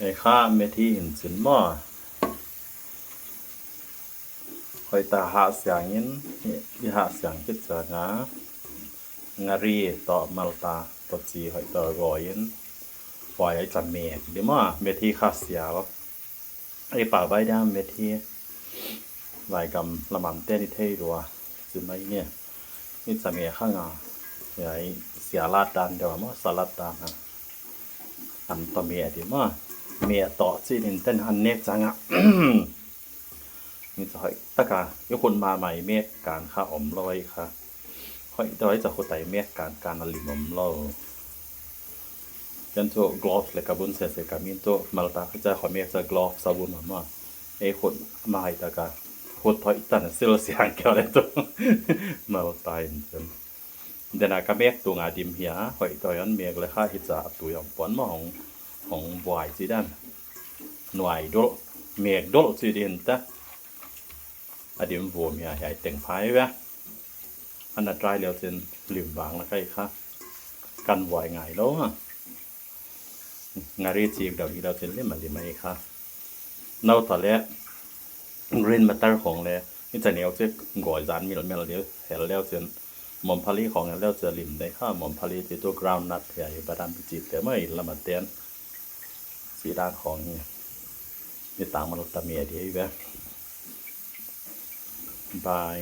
ໄອ້ຂ້າແມ່ທີ່ເຫັນຊິນໝໍ້ ຂ້ອຍຕາຫາສຽງຍິນ ອີຫາສຽງຄິດສາງາ ງາຣີ ເຕາະມາລຕາ ປະຈີ ຫອຍຕະກອຍນ ປອຍໄອ້ຈະແມກເດໝໍ້ ແມ່ທີ່ຂ້າສຽວ ໄອ້ປາໄວ້ດາແມ່ທີ່ ວາຍກຳລະມັນເຕນິເທດວາ ຊິໄມເນຍ ນີ້ຈະແມ່ຂ້າງາ ໄອ້ສຽລາດດານເດວມາສາລາດດານ ອັນຕະແມ່ດີມາ ແມ່ເຕາະຈີນເຕັນອັນເນກຈັງອະ ນີ້ຈະໃຫ້ຕະກາ ຍກຄົນມາໃໝ່ແມ່ການຄ່າອອມລອຍຄ່າ ຂ້ອຍດອຍຈະໂຄໄຕແມັກການການອາລິມອມເລົ່າ ຈັນໂຈກອຟ ແລະກະບຸນເສເສກາມິນໂຈ ມາລຕາຂະຈາຍຂໍແມັກຈະກອຟ ສາບຸນມາມາ ເອຄົນມາໃຫ້ຕະກາ ໂຄດຖອຍຕັນເຊລະສຽງແກ້ວແລະໂຈ ມາລຕາອິນເຊີນ ເດນາກະແມັກຕຸງອາດິມເຮຍ ຂ້ອຍຕອຍອັນແມັກແລະຂ້າເຮັດຈາອາຕຸຍອອມປອນມາ ຂອງ ຂອງບວາຍຈີດັນ ໜວາຍໂດ ແມັກໂດຈີດິນຕະ ອາດິມໂວເມຍໃຫຍ່ເຕັງພາຍແວະ ອັນນະຕາຍແລ້ວເຊັ່ນລືມບາງລະໄກຄ່າ ກັນວາຍງ່າຍໂລງ ງາຣີຈີກດອກອີດາວເຊັ່ນເລ່ມມາລິມາເອຄ່າ ເນົາຕາແລ ກຣິນມາເຕີຂອງແລ ນີ້ຈະແນວເຈັກງອຍຈານມິລແມລເດ ແຮລແລ້ວເຊັ່ນ ມອມພາລີຂອງແຮລແລ້ວຈະລິມໄດ້ຄ່າ ມອມພາລີຕິໂຕກຣາວນັດໃຫຍ່ບາດາມພິຈິດແຕ່ໄມ້ລະມາແຕນ ສີດານຂອງນີ້ ມີຕາງມາລົດຕາເມດີແວະ ບາຍ